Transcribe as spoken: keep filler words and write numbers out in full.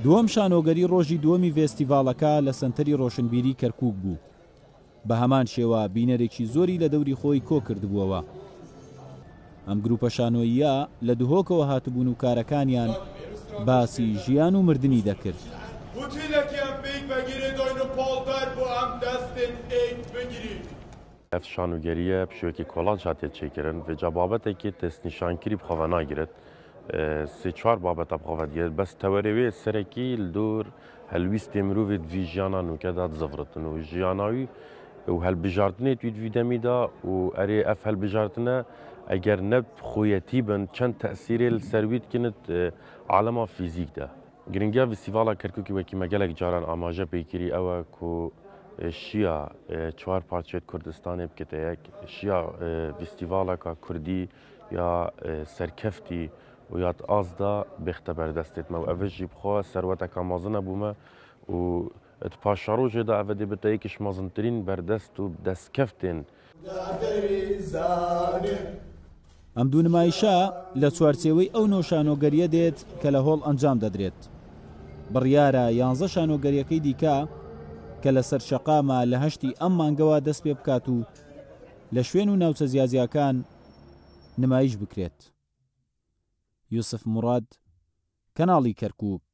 دووەم شانۆگەری ڕۆژی دووەمی ڤێستیڤاڵەکە لە سەنتەری ڕۆشنبیری کەرکووک بوو. بە هەمان شێوە بینەرێکی زۆری لە دەوری خۆی کۆ کردبووەوە. ئەم گروپە شانۆییە لە دهۆکەوە هاتبوون و کارەکانیان باسی ژیان و مردنی دەکرد. Gotilek em pêk vegirê dayne pal derb û em destên êk bigirîn. Ev şanûgeriye bi şêwekî kolanç hatiye çêkirin. Vêca babetekî destnîşankirî bi xwe ve nagiret. E, sê çar babeta bi xwe ve digiret. Bes tewerê wê serekî li dor helwîstê mirovê di vî jiyana nûke de dizivritin û jiyana wî û helbijartinê wî di vî demî de û erê ev helbijartine eger ne bi xweyetî bin, çend tesîrê li ser wî dikin di, e, alema fîzîk de. Giringiya Festîvala Kerkûkî wekî me gelek caran amaje pê kirî ew e ku, e, şiya, e, çar parçeyê Kurdistanê bikete yek, şiya, e, festîvaleka Kurdî ya, e, serkeftî û ya di az de bêxte berdestê me û ev jî bi xwe serweteka mezin e bo me û di paşerojê de ev dê bite yek ji mezintirîn berdest û destkeftên ئەم دوو نمایشە لە چوارچێوەی ئەو نۆ شانۆگەریە دێت کە لە هۆڵ ئەنجام دەدرێت. بڕیارە یانزە شانۆگەریەکەی دیکە کە لەسەر شەقامە لە هەشتی ئەم مانگەوە دەست پێ بکات و لە شوێن و ناوچە جیاجیاکان نمایش بکرێت. یوسف مراد، کەناڵی کەرکووک.